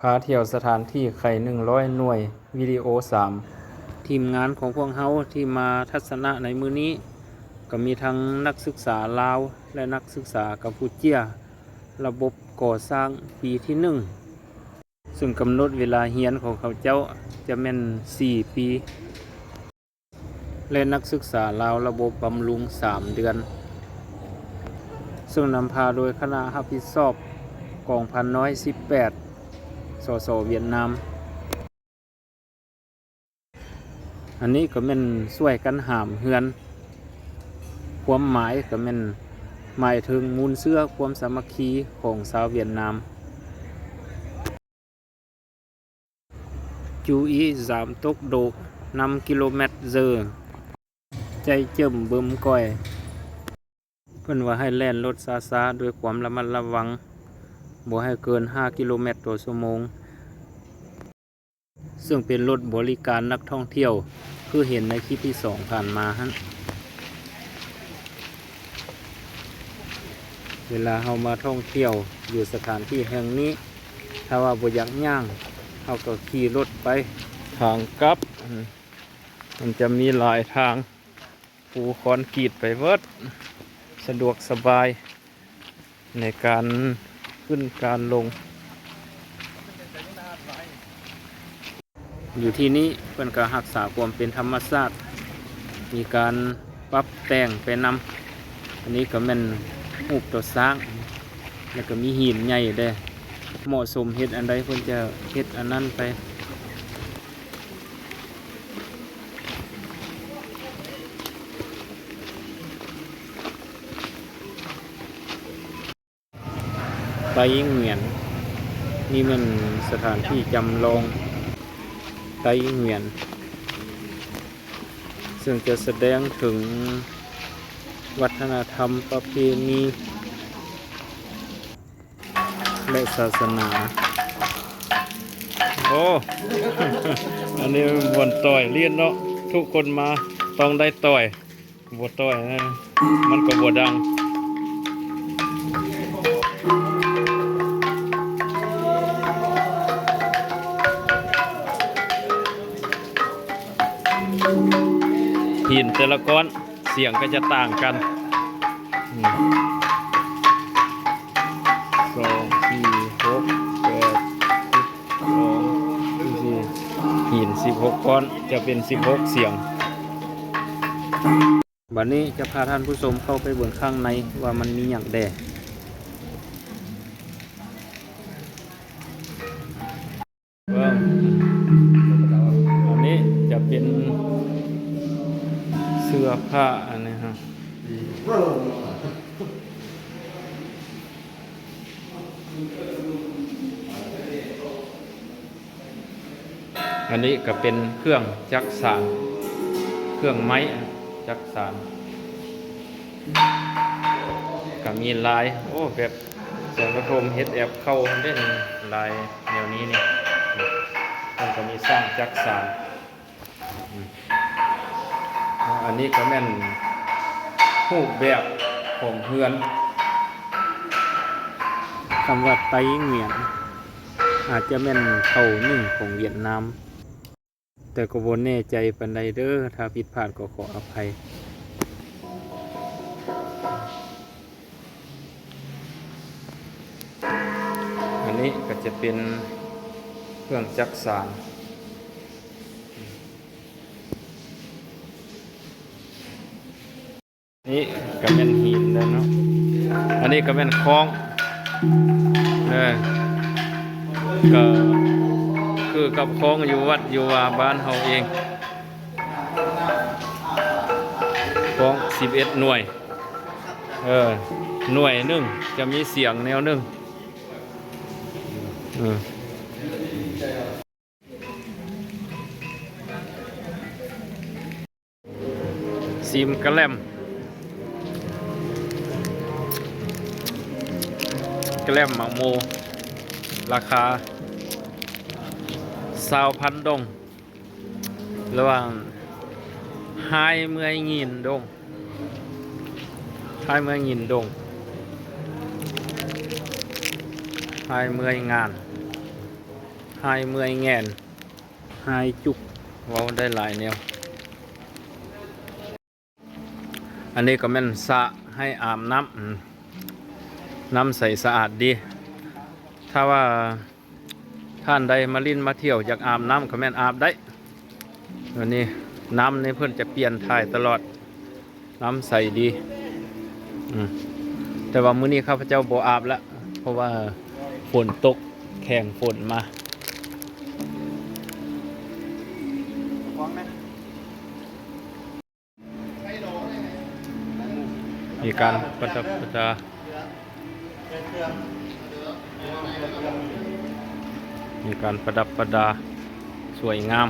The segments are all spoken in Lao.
ພາທ່ຽວສະຖານທີ່ໄຂ້ໜຶ່ງຮ້ອຍໜ່ວຍ ວິດີໂອສາມ. ທີມງານຂອງພວກເຮົາທີ່ມາທັດສະນະໃນມື້ນີ້ ກໍມີທັງນັກສຶກສາລາວ ແລະ ນັກສຶກສາກຳປູເຈຍ ລະບົບກໍ່ສ້າງປີທີໜຶ່ງ ຊຶ່ງກຳນົດເວລາຮຽນຂອງເຂົາເຈົ້າຈະແມ່ນສີ່ປີ ແລະ ນັກສຶກສາລາວລະບົບບຳລຸງສາມເດືອນ ຊຶ່ງນຳພາໂດຍຄະນະຮັບຜິດຊອບກອງພັນນ້ອຍສິບແປດ ສສ ຫວຽດນາມ. ອັນນີ້ກໍແມ່ນຊ່ວຍກັນຫາມເຮືອນ, ຄວາມໝາຍກໍແມ່ນໝາຍເຖິງມູນເຊື້ອຄວາມສາມັກຄີຂອງຊາວຫວຽດນາມ. ຈູອີ ສາມ ຕົກໂດກ ນຳກິໂລແມັດເຈີ ໃຈເຈີມເບິ່ມກ້ອຍ. ເພິ່ນວ່າໃຫ້ແລ່ນລົດຊ້າໆ ດ້ວຍຄວາມລະມັດລະວັງ ບໍ່ໃຫ້ເກີນຫ້າກິໂລແມັດຕໍ່ຊົ່ວໂມງ, ເຊິ່ງເປັນລົດບໍລິການນັກທ່ອງທ່ຽວ ຄືເຫັນໃນຄລິບທີສອງຜ່ານມາຫັ້ນ. ເວລາເຮົາມາທ່ອງທ່ຽວຢູ່ສະຖານທີ່ແຫ່ງນີ້ ຖ້າວ່າບໍ່ຢາກຍ່າງ ເຮົາກໍຂີ່ລົດໄປ. ທາງກັບ ມັນຈະມີຫຼາຍທາງ ປູຄອນກຣີດໄປເບິດ ສະດວກສະບາຍໃນການຂຶ້ນການລົງ. ຢູ່ທີ່ນີ້ເພິ່ນກໍຮັກສາຄວາມເປັນທຳມະຊາດ ມີການປັບແຕ່ງໄປນຳ. ອັນນີ້ກໍແມ່ນຮູບຕໍ່ຊ້າງ ແລ້ວກໍມີຫີນໃຫຍ່ເດ້ ເໝາະສົມເຮັດອັນໃດເພິ່ນຈະເຮັດອັນນັ້ນໄປ. ໄຕຫງວຽນ ນີ້ແມ່ນສະຖານທີ່ຈຳລອງໄຕຫງວຽນ ເຊິ່ງຈະສະແດງເຖິງວັດທະນະທຳປະເພນີ ແລະ ສາສະໜາ. ໂອ້ ອັນນີ້ມັນບ່ອນຕ່ອຍລຽນເນາະ, ທຸກຄົນມາຕ້ອງໄດ້ຕ່ອຍ, ບໍ່ຕ່ອຍນະ ມັນກໍບໍ່ດັງ. ຫີນແຕ່ລະກ້ອນ ສຽງກໍຈະຕ່າງກັນ. ອືມ ສອງ ສີ່ ຫົກ ແປດ ສິບ ສອງ ສີ່ ຫີນສິບຫົກກ້ອນ ຈະເປັນສິບຫົກສຽງ. ບັດນີ້ຈະພາທ່ານຜູ້ຊົມເຂົ້າໄປເບິ່ງຂ້າງໃນວ່າມັນມີຫຍັງແດ່. ເບິ່ງ ອັນນີ້ຈະເປັນເສື້ອຜ້າ ອັນນີ້ຮະ ອັນນີ້ກໍເປັນເຄື່ອງຈັກສານ ເຄື່ອງໄມ້ຈັກສານ ກໍມີລາຍ ໂອ້ ແບບ ສວນກະທົມເຮັດແອບເຂົ້າເດ້ ລາຍແນວນີ້ນີ້ ມັນກໍມີຊ່າງຈັກສານ. ອືມ ອັນນີ້ກໍແມ່ນຮູບແບບຂອງເຮືອນ. ຄຳວ່າໄຕຫງວຽນ ອາດຈະແມ່ນເຂົ້າໜຶ້ງຂອງຫວຽດນາມ. ແຕ່ກໍບໍ່ແນ່ໃຈປານໃດເດີ້, ຖ້າຜິດພາດກໍຂໍອະໄພ. ອັນນີ້ກໍຈະເປັນເຄື່ອງຈັກສານ. ນີ້ກໍແມ່ນຫີນແລ້ວເນາະ, ອັນນີ້ກໍແມ່ນຄ້ອງ ເອີ ກໍຄືກັບຄ້ອງຢູ່ວັດຢູ່ວາບ້ານເຮົາເອງ, ຄ້ອງສິບເອັດໜ່ວຍ, ເອີ ໜ່ວຍໜຶ່ງຈະມີສຽງແນວໜຶ່ງ ເອີ. ຊີມກະແລັມ ກະແລັມໝາກໂມ ລາຄາຊາວພັນດົງ ລະຫວ່າງຮາຍເມື່ອຍງີນດົງ ຮາຍເມື່ອຍງີນດົງ ຮາຍເມື່ອຍງານ. ຫາຍເມື່ອຍແງ່ນ ຫາຍຈຸກ ເວົ້າໄດ້ຫຼາຍແນວ. ອັນນີ້ກໍແມ່ນສະໃຫ້ອາບນ້ຳ ອືມ ນ້ຳໃສສະອາດດີ. ຖ້າວ່າທ່ານໃດມາຫຼິ້ນມາທ່ຽວ ຢາກອາບນ້ຳກໍແມ່ນອາບໄດ້. ອັນນີ້ນ້ຳນີ້ເພິ່ນຈະປ່ຽນຖ່າຍຕະຫຼອດ ນ້ຳໃສດີ. ອືມ ແຕ່ວ່າມື້ນີ້ຂ້າພະເຈົ້າບໍ່ອາບລະ ເພາະວ່າຝົນຕົກ ແຂ່ງຝົນມາ. ມີການປະດັບປະດາ ມີການປະດັບປະດາສວຍງາມ.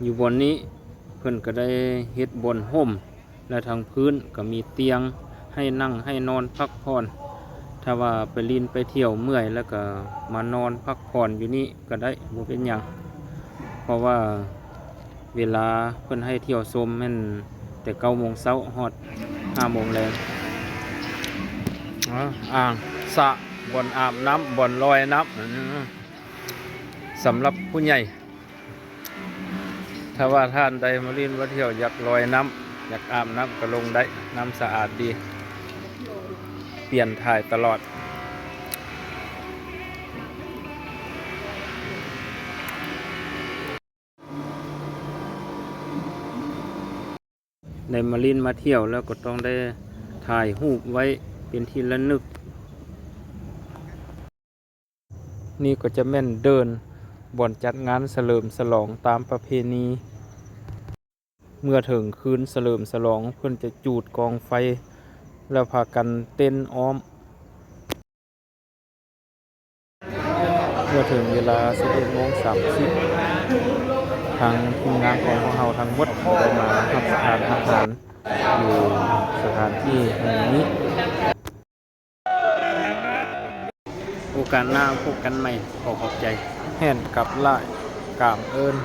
ຢູ່ບ່ອນນີ້ເພິ່ນກໍໄດ້ເຮັດບ່ອນຮົ່ມ ແລະ ທາງພື້ນກໍມີຕຽງໃຫ້ນັ່ງໃຫ້ນອນພັກຜ່ອນ. ຖ້າວ່າໄປຫຼິ້ນໄປທ່ຽວເມື່ອຍແລ້ວກໍມານອນພັກຜ່ອນຢູ່ນີ້ກໍໄດ້ ບໍ່ເປັນຫຍັງ ເພາະວ່າເວລາເພິ່ນໃຫ້ທ່ຽວຊົມແມ່ນແຕ່ເກົ້າໂມງເຊົ້າຮອດຫ້າໂມງແລງ. ອ່າ ອ່າງສະ ບ່ອນອາບນ້ຳ ບ່ອນລອຍນ້ຳ ສຳລັບຜູ້ໃຫຍ່. ຖ້າວ່າທ່ານໃດມາຫຼິ້ນມາທ່ຽວ ຢາກລອຍນ້ຳ ຢາກອາບນ້ຳກໍລົງໄດ້ ນ້ຳສະອາດດີ ປ່ຽນຖ່າຍຕະຫຼອດ. ໄດ້ມາຫຼິ້ນມາທ່ຽວແລ້ວກໍຕ້ອງໄດ້ຖ່າຍຮູບໄວ້ເປັນທີ່ລະນຶກ. ນີ້ກໍຈະແມ່ນເດີ່ນບ່ອນຈັດງານສະເຫຼີມສະຫຼອງຕາມປະເພນີ. ເມື່ອເຖິງຄືນສະເຫຼີມສະຫຼອງ ເພິ່ນຈະຈູດກອງໄຟ ແລ້ວພາກັນເຕັ້ນອ້ອມ. ເມື່ອເຖິງເວລາສິບເອັດໂມງສາມສິບ ທາງທີມງານຂອງພວກເຮົາທັງໝົດກໍໄດ້ມາຮັບປະທານອາຫານຢູ່ສະຖານທີ່ແຫ່ງນີ້. ໂອກາດໜ້າພົບກັນໃໝ່. ຂໍຂອບໃຈ. ແຮ່ນກັບຫຼາຍກາມເອີ້ນ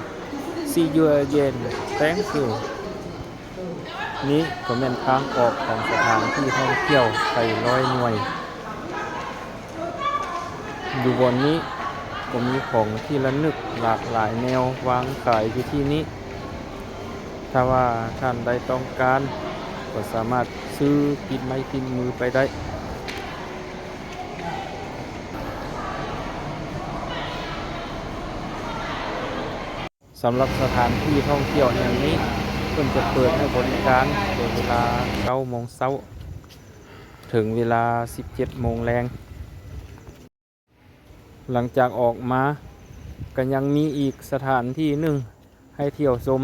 See you again. Thank you. ນີ້ກໍແມ່ນທາງອອກຂອງສະຖານທີ່ທ່ອງທ່ຽວໄຊຮ້ອຍໜ່ວຍ. ຢູ່ບ່ອນນີ້ກໍມີຂອງທີ່ລະນຶກຫຼາກຫຼາຍແນວວາງຂາຍຢູ່ທີ່ນີ້. ຖ້າວ່າທ່ານໃດຕ້ອງການ ກໍສາມາດຊື້ຕິດໄມ້ຕິດມືໄປໄດ້. ສຳລັບສະຖານທີ່ທ່ອງທ່ຽວແຫ່ງນີ້ ເພິ່ນຈະເປີດໃຫ້ບໍລິການແຕ່ເວລາເກົ້າໂມງເຊົ້າ ເຖິງເວລາສິບເຈັດໂມງແລງ. ຫຼັງຈາກອອກມາ ກໍຍັງມີອີກສະຖານທີ່ໜຶ່ງໃຫ້ທ່ຽວຊົມ.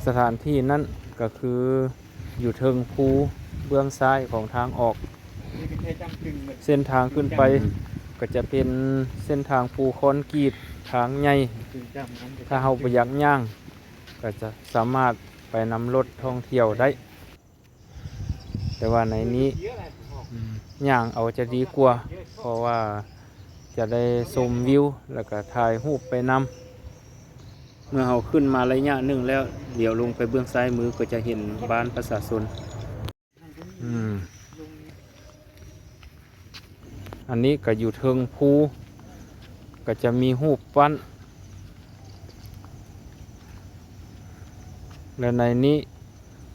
ສະຖານທີ່ນັ້ນກໍຄືຢູ່ເທິງພູເບື້ອງຊ້າຍຂອງທາງອອກ. ເສັ້ນທາງຂຶ້ນໄປກໍຈະເປັນເສັ້ນທາງປູຄອນກຣີດ ທາງໃຫຍ່. ຖ້າເຮົາບໍ່ຢາກຍ່າງ ກໍຈະສາມາດໄປນຳລົດທ່ອງທ່ຽວໄດ້. ແຕ່ວ່າໃນນີ້ ອືມ ຍ່າງເອົາຈະດີກວ່າ ເພາະວ່າຈະໄດ້ຊົມວິວ ແລ້ວກະຖ່າຍຮູບໄປນຳ. ເມື່ອເຮົາຂຶ້ນມາໄລຍະໜຶ່ງແລ້ວ ຫຼຽວລົງໄປເບື້ອງຊ້າຍມືກໍຈະເຫັນບ້ານປະຊາຊົນ. ອືມ ອັນນີ້ກໍຢູ່ເທິງພູ ກໍຈະມີຮູບປັ້ນ ແລະ ໃນນີ້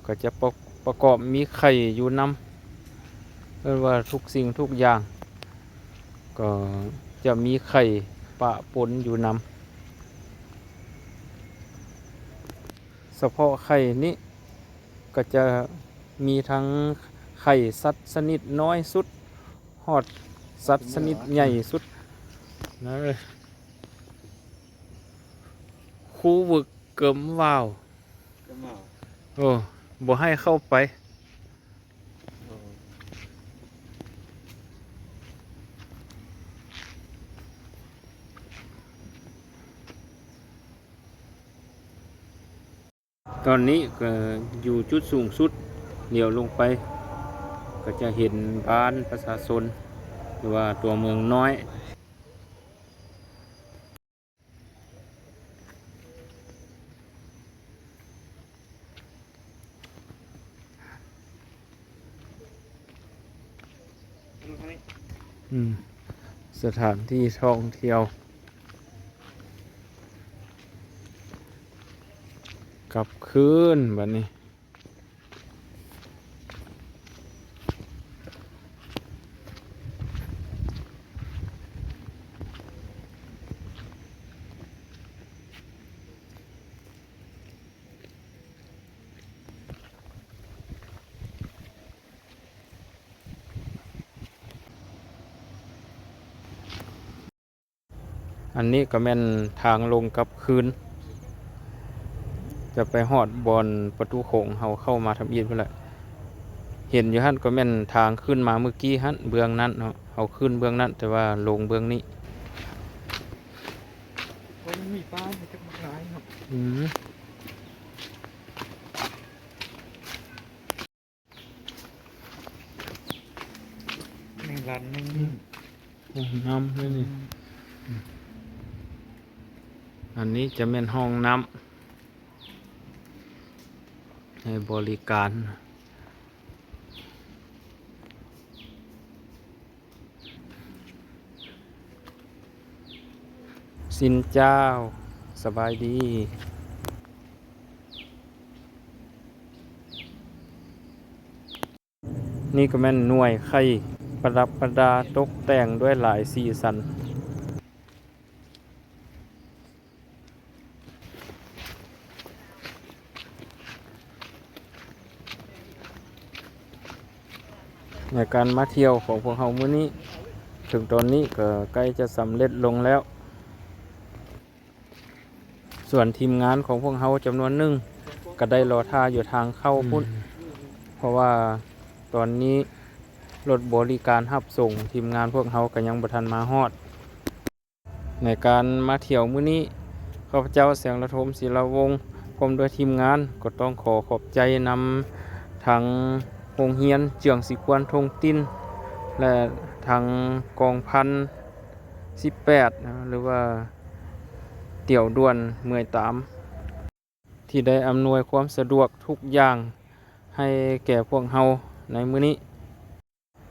ກໍຈະປະ ປະກອບມີໄຂ່ຢູ່ນຳ. ເອີ້ນວ່າທຸກສິ່ງທຸກຢ່າງກໍຈະມີໄຂ່ປະປົນຢູ່ນຳ. ສະເພາະໄຂ່ນີ້ ກໍຈະມີທັງໄຂ່ສັດຊະນິດນ້ອຍສຸດ ຮອດສັດຊະນິດໃຫຍ່ສຸດ. ເອີ ຄູວຶກເກີມວາວ. ໂອ້ ບໍ່ໃຫ້ເຂົ້າໄປ. ຕອນນີ້ກໍຢູ່ຈຸດສູງສຸດ ຫຼຽວລົງໄປກໍຈະເຫັນບ້ານປະຊາຊົນ ຫຼືວ່າຕົວເມືອງນ້ອຍ. ອືມ ສະຖານທີ່ທ່ອງທ່ຽວ ກັບຄືນບັດນີ້. ອັນນີ້ກໍແມ່ນທາງລົງກັບຄືນ ຈະໄປຮອດບ່ອນປະຕູໂຂງເຮົາເຂົ້າມາທຳອິດພຸ້ນແຫຼະ. ເຫັນຢູ່ຫັ້ນກໍແມ່ນທາງຂຶ້ນມາມື້ກີ້ຫັ້ນ ເບື້ອງນັ້ນເນາະ. ເຮົາຂຶ້ນເບື້ອງນັ້ນ ແຕ່ວ່າລົງເບື້ອງນີ້. ໂອ້ ມັນມີປາຢູ່ຈັກບັກຫຼາຍເນາະ. ອືມ. ແມງລັນ ແມງມີ້ ຫ້ອງນ້ຳເລີຍນີ້. ອັນນີ້ຈະແມ່ນຫ້ອງນ້ຳໃຫ້ບໍລິການ. ຊິນເຈົ້າ ສະບາຍດີ. ນີ້ກໍແມ່ນໜ່ວຍໄຂ່ ປະດັບປະດາຕົກແຕ່ງດ້ວຍຫຼາຍສີສັນ. ໃນການມາທ່ຽວຂອງພວກເຮົາມື້ນີ້ ເຖິງຕອນນີ້ກໍໃກ້ຈະສຳເລັດລົງແລ້ວ. ສ່ວນທີມງານຂອງພວກເຮົາຈຳນວນໜຶ່ງກໍໄດ້ລໍຖ້າຢູ່ທາງເຂົ້າພຸ້ນ ອືມ ເພາະວ່າຕອນນີ້ລົດບໍລິການຮັບສົ່ງທີມງານພວກເຮົາກໍຍັງບໍ່ທັນມາຮອດ. ໃນການມາທ່ຽວມື້ນີ້ ຂ້າພະເຈົ້າ ແສງລະທົມ ສີລະວົງ ພ້ອມດ້ວຍທີມງານ ກໍຕ້ອງຂໍຂອບໃຈນຳທາງໂຮງຮຽນເຈືອງສີຄວນທົ່ງຕິນ ແລະ ທາງກອງພັນສິບແປດ ຫຼືວ່າ ຕຽວດ່ວນເມື່ອຍຕາມ ທີ່ໄດ້ອຳນວຍຄວາມສະດວກທຸກຢ່າງໃຫ້ແກ່ພວກເຮົາໃນມື້ນີ້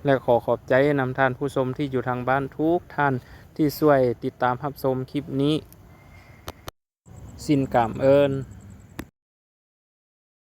ແລະ ຂໍຂອບໃຈນຳທ່ານຜູ້ຊົມທີ່ຢູ່ທາງບ້ານທຸກທ່ານທີ່ຊ່ວຍຕິດຕາມຮັບຊົມຄລິບນີ້. ສິນກາມເອີນ